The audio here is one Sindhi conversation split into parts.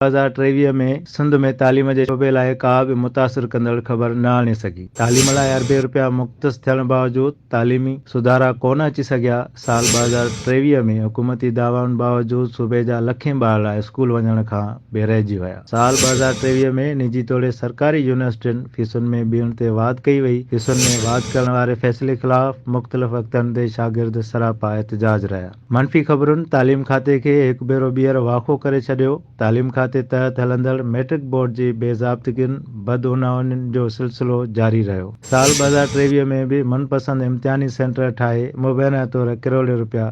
2023 ۾ سنڌ ۾ تعليم جي شعبي لاء ڪا به متاثر ڪندڙ خبر نه آڻي سگهي. تعليم لاء اربين رپيا مختص ٿيڻ باوجود تعليمي سڌارا ڪونه اچي سگهيا. سال 2023 ۾ حڪومتي دعوائن باوجود صوبي جا لکين ٻارڙا اسڪول وڃڻ کان به رهجي ويا. سال 2023 ۾ نجي توڙي سرڪاري يونيورسٽين فيسن ۾ ٻيڻ تي واڌ ڪئي وئي. فيسن ۾ واڌ ڪرڻ واري فيصلي خلاف مختلف وقتن تي شاگرد سراپا احتجاج رهيا. منفي خبرن تعليم کاتي کي هڪ ڀيرو ٻيهر واکو ڪري ڇڏيو، تعليم کاتي تحت هلندڙ ميٽرڪ بورڊ جي بي ضابطگين، بدعنوانين جو سلسلو جاري رهيو. سال 2023 ۾ به من پسند امتحاني سينٽر ٺاهي مبينا طور ڪروڙين رپيا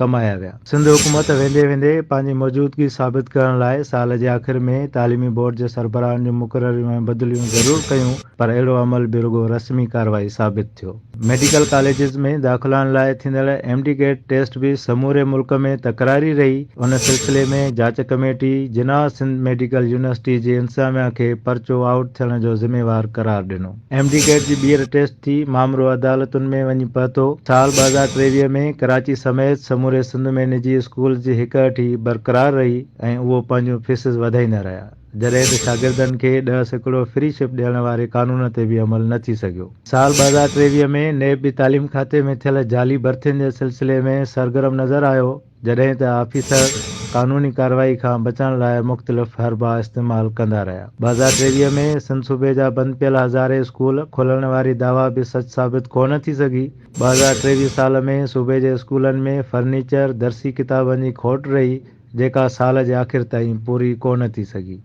ڪمايا ويا. سنڌ حڪومت ويندي ويندي پنهنجي موجودگي ثابت ڪرڻ لاء سال جي آخر ۾ تعليمي بورڊ جي سربراهن جون مقرريون ۽ بدليون ضرور ڪيون پر اهڙو عمل به رڳو رسمي ڪارروائي ثابت ٿيو. ميڊيڪل ڪاليجز ۾ داخلائن لاء ٿيندڙ ايم ڊي ڪيٽ ٽيسٽ به سموري ملڪ ۾ تڪراري رهي، ان سلسلي ۾ جاچ committee Jinnah Sindh medical university جي انتظاميا کي پرچو آئوٽ ٿيڻ جو ذميوار قرار ڏنو. ايم ڊي ڪيٽ جي ٻيهر ٽيسٽ ٿي، مامرو عدالتن ۾ وڃي پهتو. سال 2023 ۾ ڪراچي سميت سموري سنڌ ۾ نجي اسڪولز جي هڪ هٺي برقرار رهي ۽ اهو پنهنجون فيسز وڌائيندا رهيا. جڏهن ته شاگردن کي 10% فري شپ ڏيڻ واري قانون تي به عمل نه ٿي سگهيو. سال 2023 ۾ نيب به تعليم کاتي ۾ ٿيل جعلي ڀرتين جي سلسلي ۾ سرگرم نظر آيو، جڏهن ته آفيسر قانوني ڪارروائي کان بچڻ لاء مختلف حربا استعمال ڪندا رهيا. 2023 ۾ سنڌ صوبي جا بند پيل هزارين اسڪول کولڻ واري دعويٰ به سچ ثابت ڪونه ٿي سگهي. 2023 سال ۾ صوبي جي اسڪولن ۾ فرنيچر، درسي ڪتابن جي کوٽ رهي، جيڪا سال جي آخر تائين پوري ڪونه ٿي سگهي.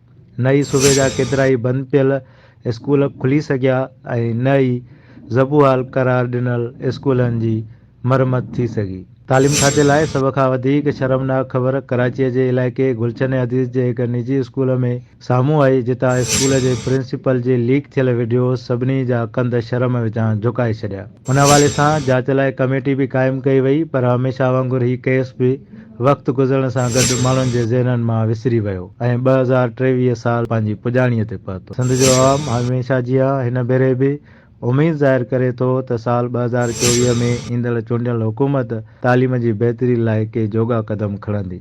نه ئي صوبي جا ڪيترائي بند پيل اسڪول کلي سگهيا ۽ نه ئي زبون حال قرار ڏنل اسڪولن جي مرمت ٿي سگهي. تعليم کاتي لاء سڀ کان وڌيڪ شرمناڪ خبر ڪراچيء جي علائقي گلشن حديث جي هڪ نجي اسڪول ۾ سامهون آئي جتان اسڪول جي پرنسپل جي ليڪ ٿيل وڊيوز سڀني جا ڪنڌ شرم وچان جهڪائي ڇڏيا. ان حوالي سان جاچ لاء ڪميٽي به قائم ڪئي وئي پر هميشه وانگر هي ڪيس به وقت گذرڻ سان گڏ ماڻهن جي ذهنن مان وسري ويو ۽ 2023 سال پنهنجي پڄاڻيء تي پهتو. سنڌ جو عوام هميشه جيان هن ڀيري به اميد ظاهر ڪري ٿو ته سال 2024 ۾ ايندڙ چونڊيل حڪومت تعليم جي بهتري لاء ڪي جوڳا قدم کڻندي.